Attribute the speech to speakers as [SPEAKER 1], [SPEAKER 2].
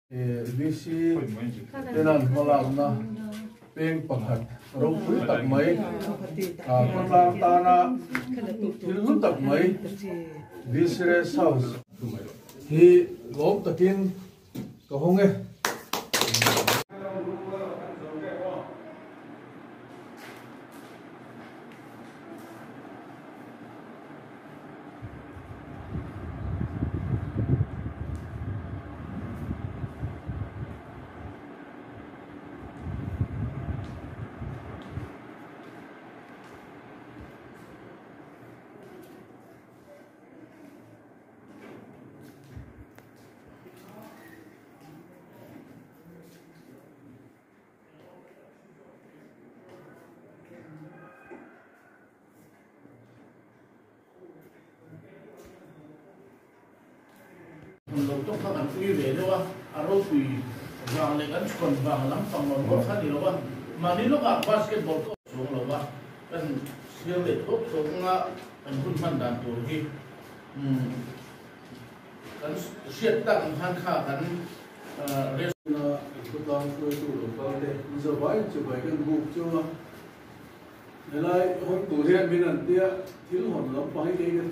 [SPEAKER 1] VC tenan hmalakna peng pakhat ropui tak mai, khawtlang tana thil hlu tak mai VC Rest House hi lawm takin ka hawng e.
[SPEAKER 2] Hmun lo tawk kha kan ui ve deuh a, a ropui vang leh kan chhuan vang lampang lo ngawt kha ni lo a, mahni lawkah basketball pawh chuang lo a, kan thlir leh thuak thuak anga kan hun hman dan tur hi kan hriat tak ang khan kha kan rest.
[SPEAKER 1] Tuna kan khawtlang hruaitu lo kal te Mizovai chibai kan buk chu a, helai hawn tur hian min an tia thil hawn lampang hi kei ka.